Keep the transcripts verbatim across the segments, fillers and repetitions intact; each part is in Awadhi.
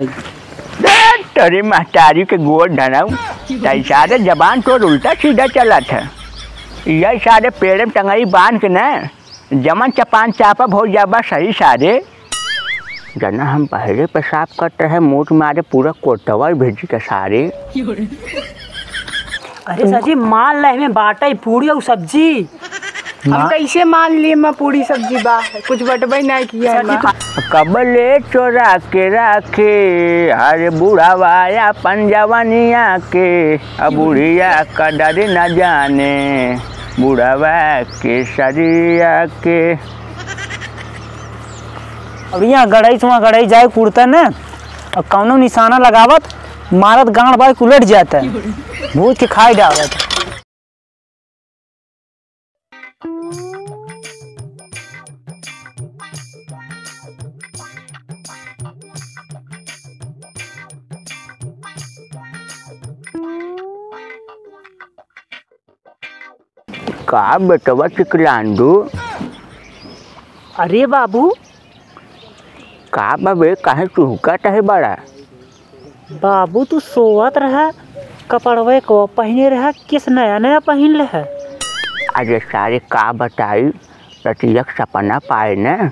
ए, तोरे महतारी के गोड़ धरऊ, तई सारे जबान तोर उल्टा सीधा चलत है। यही सारे पेड़ में टंगई बांध के न, जमन चपान चापब हो जाबा सही सारे। जना हम बहरे पेशाब करत रहे, मूत मारे पूरा कोटवा भेजी के सारे। अरे सर जी, मान ले, हमें बाटे पूरी और सब्जी। हम कैसे मान लिए मैं पूरी सब्जी बा? कुछ बटबे नहीं किया है सर जी, मैं। कबले चोरा के राखे हर बुढ़ावा अपन जवानिया के, अब बुढ़िया का डर न जाने बुढ़ावा के सरिया के। अब यहाँ गड़ई से वहाँ गड़ई जाए कुड़ता न, और कौनो निशाना लगावत, मारत गांड बाई उलट जाता है, भूज के खाई डालत। का बेटवा चिकलांडू? अरे बाबू। का बा बे, काहे चुहकत है बड़ा? बाबू, तू सोवत रहा, कपड़वे को पहिने रहा, किस नया नया पहिन ले है? अरे सारे, का बताई, रतिया के सपना पाए न,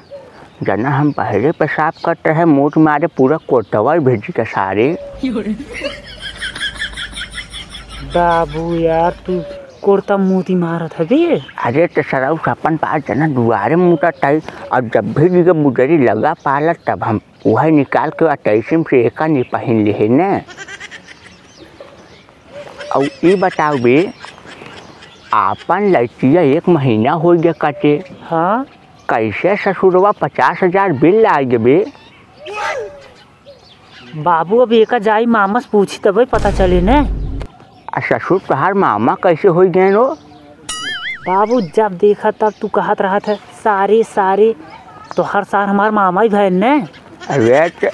जना हम बहरे पेशाब करत रहे, मूत मारे पूरा कोटवा भेजी के सारे। बाबू यार, तू कोड़ता मूती मारत है बे। अरे त सरऊ सपन पाए जना दुआरे मूतत है, और जब भी जी के बुजरी लगा पालत तब हम उहे निकाल के अटैचिम से एका नहीं पहिन ले है न। और ई बताओ बे, आपन लइटिया एक महीना हो गया कटे। हाँ। कैसे ससुरवा पचास हजार बिल लाग बे? बाबू, अब एका जाई मामा से पूछी तबे पता चले ने। आ ससुर तोहार मामा कैसे हो गए हो? बाबू, जब देखा तब तू कहत रहत है, "सारे, सारे।" तोहार सार हमार मामा ही भैन ने। अरे त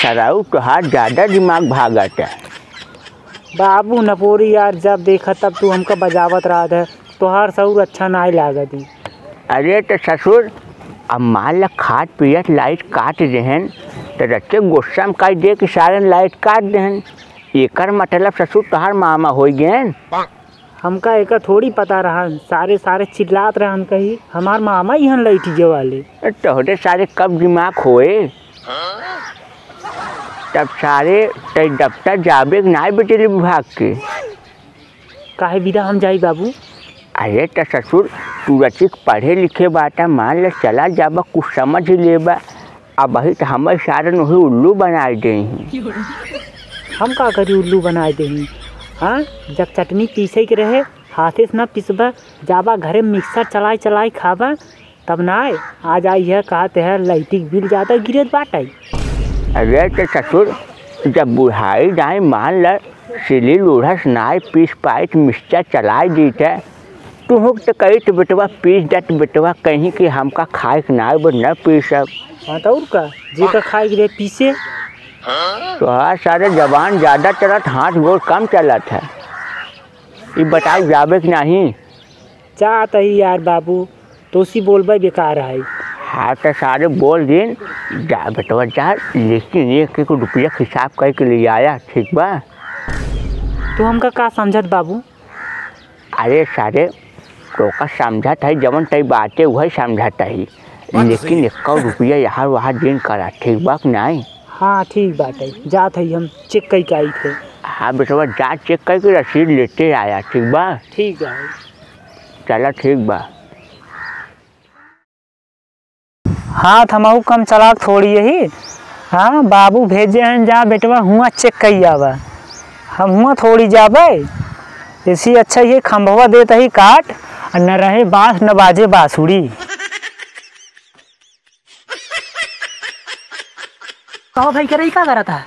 सराऊ, तोहार ज्यादा दिमाग भागत है। बाबू, नपोरी यार, जब देखा तब तू हमका बजावत रहत है, तोहार सऊर अच्छा नाय लागत ही। अरे त ससुर, अब मान ला खात पियत लाइट काट देहन, त रच्चे गुस्सा में कह दे कि सारन लाइट काट देहन। एकर मतलब ससुर तोहार मामा होई गएन। हमका एकर थोड़ी पता रहन, सारे सारे चिल्लात रहन कही, "हमार मामा ही हन लइटिये वाले।" तोहरे सारे कब दिमाग होए? तब सारे तई दफ्तर जाबे के नाय बिजली विभाग के। काहे बिना हम जाई बाबू? अरे त ससुर, तू रचिक पढ़े लिखे बाटा, मान ले चला जाबा, कुछ समझ लेबा। अबही त हमर सारन उहे उल्लू बनाए देही। हम का करी उल्लू बनाए देही? हाँ, जब चटनी पीसे के रहे, हाथे से ना पिसबा, जाबा घरे मिक्सर चलाई चलाई खाबा, तब नाय, आज आई है कहत है लाइटिक बिल ज्यादा गिरत बाटे। अरे त ससुर, जब बुढ़ाई जाए मान ल सिली लोढ़स नाय पीस पाइत मिक्सचर चलाए दीत है, तुहुक त कही त बेटवा पीस दत बेटवा कहीं कि हमका खाए के नाय बा न पीसब। हाँ त और का, जेका खाए के रहे पीसे। तोहार सारे जबान ज्यादा चलत, हाथ गोड़ कम चलत है। ई बताओ जाबे कि नाही? जात ही यार बाबू, तोसी बोलबे बेकार है। हाँ त सारे बोल दिन, जा बेटवा जा, लेकिन एक एक रुपया हिसाब करके ले आया, ठीक बा? तू हमका का समझत बाबू? अरे सारे, तोका समझत है, जवन तई बाटे उहे समझत है, लेकिन एक रुपया यहाँ वहाँ दिन करा, ठीक बा कि नाही? हाँ ठीक बाटे, जात है हम चेक कई के आई थे। हाँ बेटवा जा, चेक करके रसीद लेते आया, ठीक बा? ठीक है। चला ठीक बा। हाँ, त हमहू कम चलाक थोड़ी यही। हाँ, बाबू भेजे हैं, जा बेटवा हुआ चेक कई आवा। हम हुआ थोड़ी जाबे। इसी अच्छा ये खंभवा देत ही काट, और न रहे बांस न बाजे बांसुरी। कहो भाई, करे का करत है?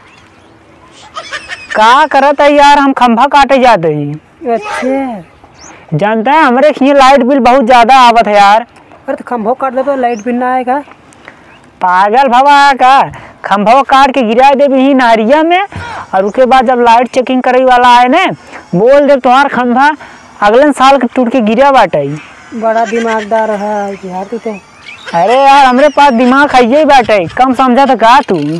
का करत है यार, हम खंभा काटे जात ही। अच्छा। जानता है, हमरे खिए लाइट बिल बहुत ज्यादा आवत है यार। अरे, त खंभो काट दे तो लाइट बिल ना आएगा। पागल भवा है का? खंभो काट के गिरा देबे ही नहरिया में, और उसके बाद जब लाइट चेकिंग करे वाला आए ने, बोल दे तोहार खंभा अगले साल के टूट के गिरा बाटे। बड़ा दिमागदार है यार तू तो। अरे यार, हमरे पास दिमाग है ही बाटे, कम समझा तो का तू?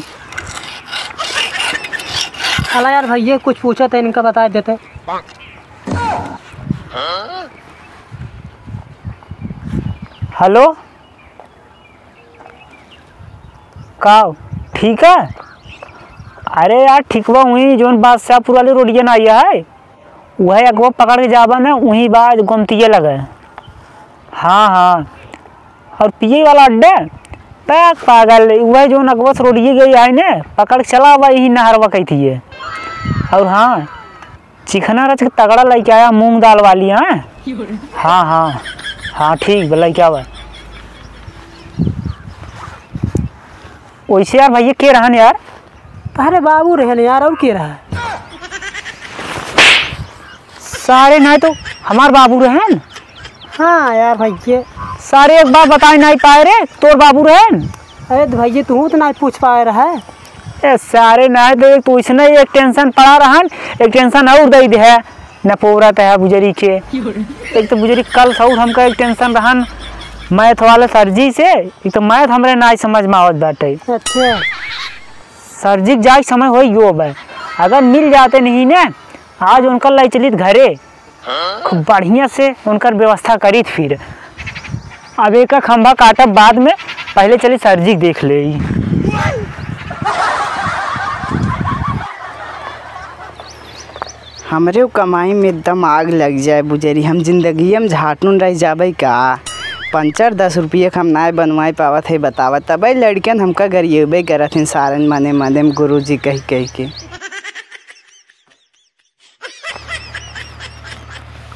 चला यार भैया, कुछ पूछा था, इनका बता देते। हेलो, का ठीक है? अरे यार, ठीक बा, वहीं जौन बादशाहपुर वाली रोडिया ना आइया है, वही अगवा पकड़ के जाबा न, वहीं बा गोमतिया लगे। हाँ, हाँ। और पिए वाला अड्डा? पैक पागल, वही जौन अगवा से रोडिया गई है ने, पकड़ के चला बा यही नहरवा कही थी ये। और हाँ, चिकना रच के तगड़ा लइके आया, मूंग दाल वाली, हाँ? हाँ, हाँ। हाँ, ठीक बा, लइके आवा। वैसे यार भैया, के रहन यार? अरे बाबू रहन यार, और के रहा? सारे नाहीं तो हमार बाबू रहन। हाँ यार भैया। सारे एक बात बताए नाहीं पाए रे, तोर बाबू रहन। अरे तो भैया, तू तो नाहीं पूछ पाए रहा। ए सारे नाहीं तो एक तो इसने एक tension पड़ा रहन, एक tension और दे दे है। न पोरत है बुजरी के। एक तो बुजरी कल सऊर हमका एक tension रहन math वाले सर जी से, एक तो math हमरे नाहीं समझ में आवत बाटे। अच्छा। सर जी के जाए के समय होई गयो बा। अगर मिल जाते नहीं ने, आज उनका लाई चलित घरे, खूब बढ़िया से उनकर व्यवस्था करित फिर। अब एक खंभा काटब बाद में, पहले चली सर जी के देख ले। हमरे उ कमाई में एकदम आग लग जाए बुजरी, हम जिंदगिया में झाटुन रह जाबे का? पंचर दस रुपये के हम नाय बनवाए पावत है, बतावा। तबे लड़कन हमका गरियबे करत हैं सारन मने मने में गुरुजी कही कही के।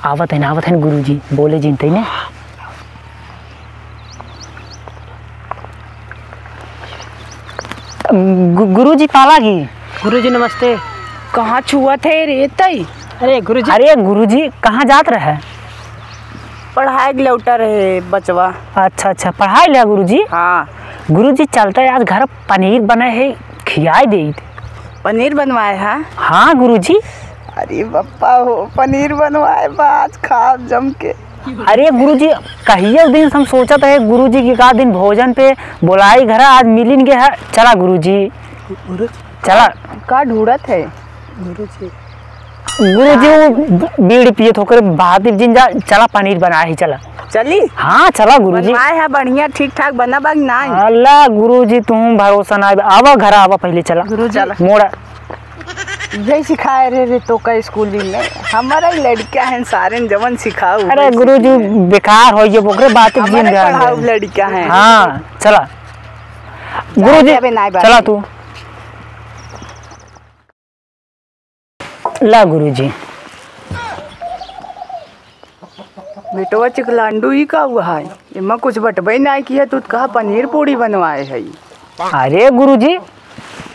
आवत हैं, आवत हैं गुरुजी, बोले जिन तई ने। गु-, गुरुजी पाला की। गुरुजी नमस्ते। कहाँ छुअत है रे तई? अरे गुरुजी। अरे गुरुजी, कहाँ जात रहे? पढ़ाई के लौटा रहे बचवा। अच्छा, अच्छा, पढ़ाई ले गुरुजी? हाँ। गुरुजी, चलते आज घर पनीर बने है, खियाए देइत। पनीर बनवाए है? हाँ गुरुजी। अरे बप्पा हो, पनीर बनवाए बा, आज खाब जम के। अरे गुरुजी, कहिए दिन से हम सोचत है गुरुजी कि का दिन भोजन पे बोलाई घरा, आज मिलिन के है। चला गुरुजी, गुरु-, चला। का ढूंढत है? गुरुजी। गुरुजी, वो बीड़ी पियत होकर बात जिन जा, चला पनीर बनाए ही, चला। चली? हाँ, चला गुरुजी। बनवाए है बढ़िया, ठीक ठाक बना बा कि नाई? अल्लाह गुरुजी, तुम भरोसा ना आवे। आवा घर आवा पहले, चला। गुरुजी। चला। मोड़ा। यही सिखाए रहे रे तो का स्कूल में। हमारा ही लड़का है सारे जवन सिखाओ अरे वही गुरुजी, सीखी है। बेकार हो ये बोकरे बात हमारे जिन जान पढ़ाऊ दे। लड़का है। हाँ, चला। जाए गुरुजी, अबे नाई बात चला है। तू। ला गुरुजी। बेटवा चिकलांडू, ई का हुआ है? एमा कुछ बटबे नाई किया, तू तो कहा पनीर पूड़ी बनवाए है। अरे गुरुजी,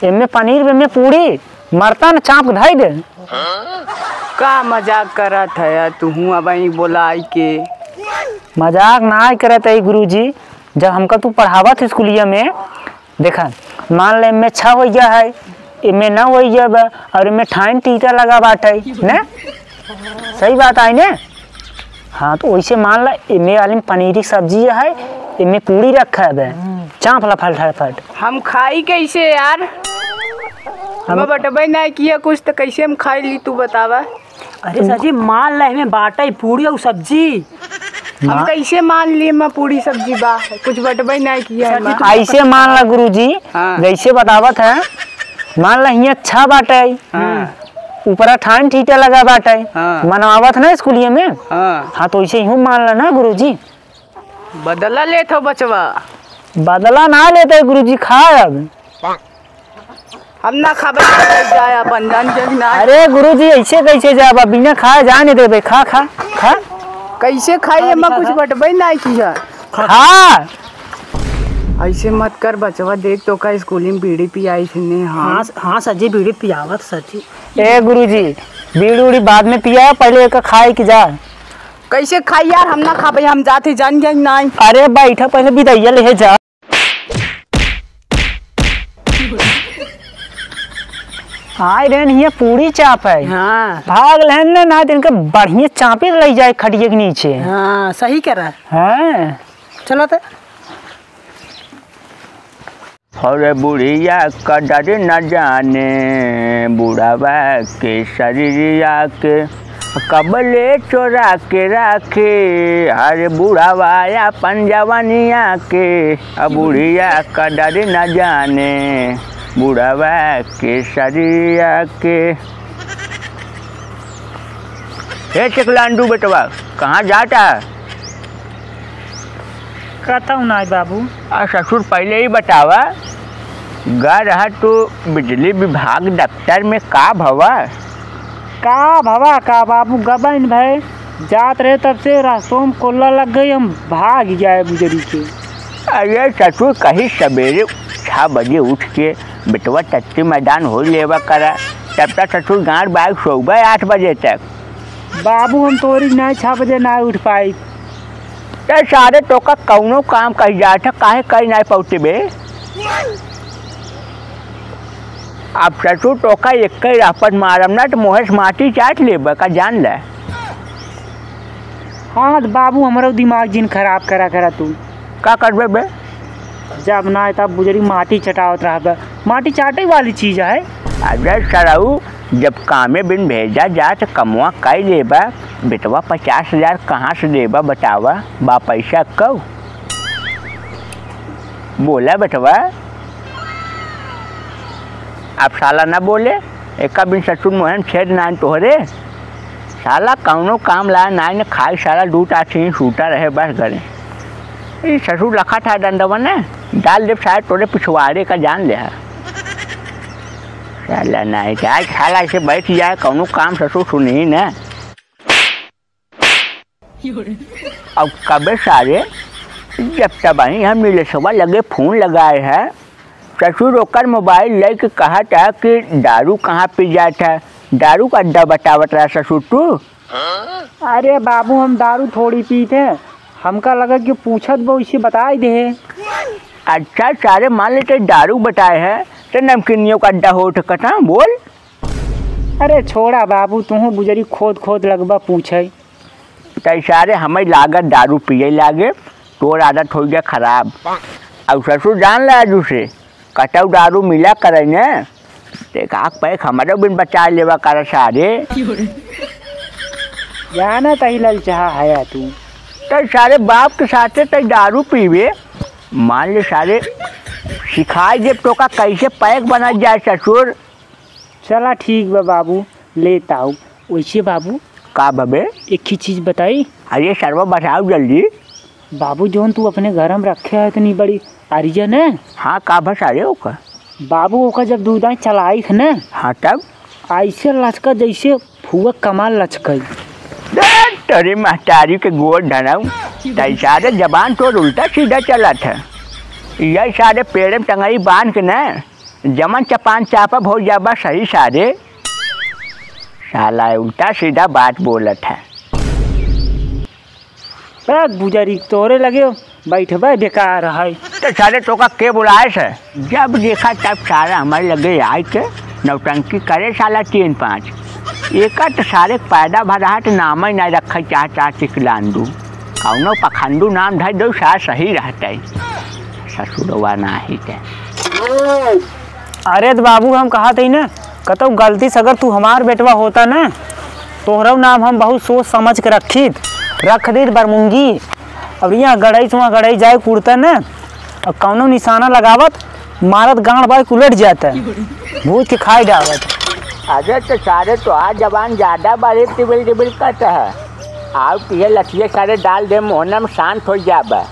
एमे पनीर, एमे पूड़ी, मरता न चाप के धाई दे। का मजाक करत है यार तू, अब आई बोलाई के? मजाक नाई करत है गुरुजी, जब हमका तू पढ़ावत है स्कूलिया में, देखा, मान ले, इनमें छः होइ गया है, इनमें नौ होइ गया बा, और इनमें ठाइन टीटा लगा बाटे, ने? सही बात है, ने? हाँ, तो वैसे मान ला, इनमें वाली में पनीर की सब्जी है, इनमें पूड़ी रखा है बे, हम्म। चाँप ला फटाफट। हम खाई कैसे यार? हम मैं बटबे नहीं किया कुछ, तो कैसे हम खाई ली, तू बतावा? अरे सर जी, मान ला, इनमें बाटे पूड़ी और सब्जी। हम मा- कैसे मान लिए मैं पूड़ी सब्जी बा? कुछ बटबे नहीं किया है सर जी, मैं। तू ऐसे मान ला गुरुजी, हाँ। जैसे बतावत है, मान ला हियाँ छह बाटे, हाँ। ऊपरा ठान ठीटा लगा बाटे, हाँ। मनवावत ना स्कूलिया में, हाँ। हाँ, तो ऐसे ही मान ला ना गुरुजी। बदला लेत हो बचवा। बदला ना लेते गुरुजी, खा अब। हम ना खाबे, जाए अपन जान के ना। अरे गुरुजी, ऐसे कैसे जाबा? बिना खाए जाए नहीं देबे। खा, खा, खा। कैसे खाई? खा, एमा खा, कुछ खा। बटबे ना किया। खा। ऐसे मत कर बचवा, देख तो का स्कूल में बीड़ी पियाई थी ने, हाँ। हाँ, हाँ सर जी, बीड़ी पियावत सर जी। ए गुरुजी, बीड़ी उड़ी बाद में पिया, पहले एक खाए की जा। कैसे खाई यार, हम ना खाबे, हम जाते जान गया नहीं। अरे बैठा, पहले बिदैया ले जा। आए रहन हियाँ पूड़ी चाप है। हाँ। भाग लेन ना, ना तो इनका बढ़िया चापे ले जाए खटिया के नीचे। हाँ, सही कह रहा है। हाँ। चलो तो। अरे बुढ़िया का डर न जाने। बुढ़ावा के शरीरिया के कबले चोरा के राखे, अरे बुढ़ावा अपन जवानिया के, अब बुढ़िया का डर न जाने, बुढ़ावा के शरीरिया के। हे चिकलांडू बेटवा, कहाँ जाता? कतहु नाय बाबू। आ ससुर, पहिले ही बतावा, गा रहा तू बिजली विभाग दफ्तर में, का भवा? का भवा का बाबू, गबन भय जात रहे, तब से रास्तों में कोल्ला लग गई, हम भाग जाए बुजरी के। अरे ससुर, कहीं सवेरे छह बजे उठ के बेटवा टट्टी मैदान हो लेवा करा, तब तक ससुर गांड बाग सोबे आठ बजे तक। बाबू, हम तोरी नाय छह बजे नाय उठ पाई। ते सारे तोका कौनो काम कही जात है, काहे कही नाय पौते बे? अब ससुर तोका एक ही रहपट मारम ना, तो मुँहे से माटी चाट लेबे का, जान ले। हाँ, तो बाबू, हमरो दिमाग जिन खराब करा करा तू। का करबे बे? जब ना तब बुजरी माटी चटावत रहबे। माटी चाटे वाली चीज है। अरे सरऊ, जब कामे बिन भेजा जा, तो कमवा कई लेबा। बेटवा पचास हजार कहाँ से देबा, बतावा? बा पैसा कऊ? बोला बेटवा। अब साला ना बोले, एका बिन ससुर मोहन छेद नान तोहरे। साला कौनो काम ला नाय न खाई, साला दू टा छीन सूता रहे बस घरे। ई ससुर लखा था डंडवा ने, डाल देब शायद तोरे पिछवाड़े का, जान ले हा। साला नाय, आज साला ऐसे बैठ जाए, कौनो काम ससुर सुनही न। अब कबे सारे, जब तब आई हम नीलेशवा लगे फोन लगाए है, ससुर ओकर मोबाइल लेके कहत है कि दारू कहाँ पी जात है, दारू का अड्डा बतावत रहा ससुर तू। अरे बाबू, हम दारू थोड़ी पीत है, हमका लगा कि पूछत बा, उसे बताई दे। अच्छा सारे, मान लेते दारू बताए है, तो नमकीनियों का अड्डा हो सकता, बोल। अरे छोड़ा बाबू, तुहूँ बुजरी खोद खोद लगबा पूछे। तै सारे हमें लागत दारू पिए लागे, तोर आदत हो गया खराब। अब ससुर जान ले आजू से, कतौ दारू मिला करे ने, ते काक पैक हमरो बिन बचा लेवा कर सारे। जाना तही ललचहा है तू। तै सारे बाप के साथे तै दारू पीवे, मान ले सारे सिखाई देब तोका कैसे पैक बनल जाए ससुर। चला ठीक बा बाबू, लेत आऊ। वैसे बाबू, का बबे? एक ही चीज बताई। अरे सरवा बताओ जल्दी। बाबू, जौन तू अपने घर में रखे है इतनी बड़ी अरिया ने? हाँ, का भसा रे ओका? बाबू, ओका जब दू दाई चलाई थे ने? हाँ, तब? ऐसे लचका जैसे फुआ कमाल लचकाई। दे, तेरी महतारी के गोड़ धराऊ। तैसा रे जबान तोर उल्टा सीधा चलत है। यही सारे पेड़ में टंगई बांध के ने जमन चपान चापब हो जाबा सही सारे। साला उल्टा सीधा बात बोलत है। ए, बुजरी तोरे लगे बैठबे बेकार है। तो सारे तोका के बुलाए से? जब देखा तब सारा हमारे लगे आए के नौटंकी करे साला तीन पाँच। एका तो सारे पैदा भरा है तो नाम ही नहीं रखे चाहता चिकलांदू। कौनो पखंडू नाम धर दो, सार सही रहते। ससुरवा नाही ते। अरे त बाबू, हम कहत हई ना, कतौ गलती से अगर तू हमार बेटवा होता ना, तोहरौ नाम हम बहुत सोच समझ के रखीत, रख दीत बरमुंगी। और यहाँ गड़ई से वहाँ गड़ई जाए कुड़ता ना, और कौनो निशाना लगावत, मारत गांड बाई उलट जाता, भूज के खाए डावत। अरे तो सारे तोहार जबान ज्यादा बारे टिबिल टिबिल करता है। आओ तुहे लठिए सारे डाल दे मोहना में, शांत हो जाबा।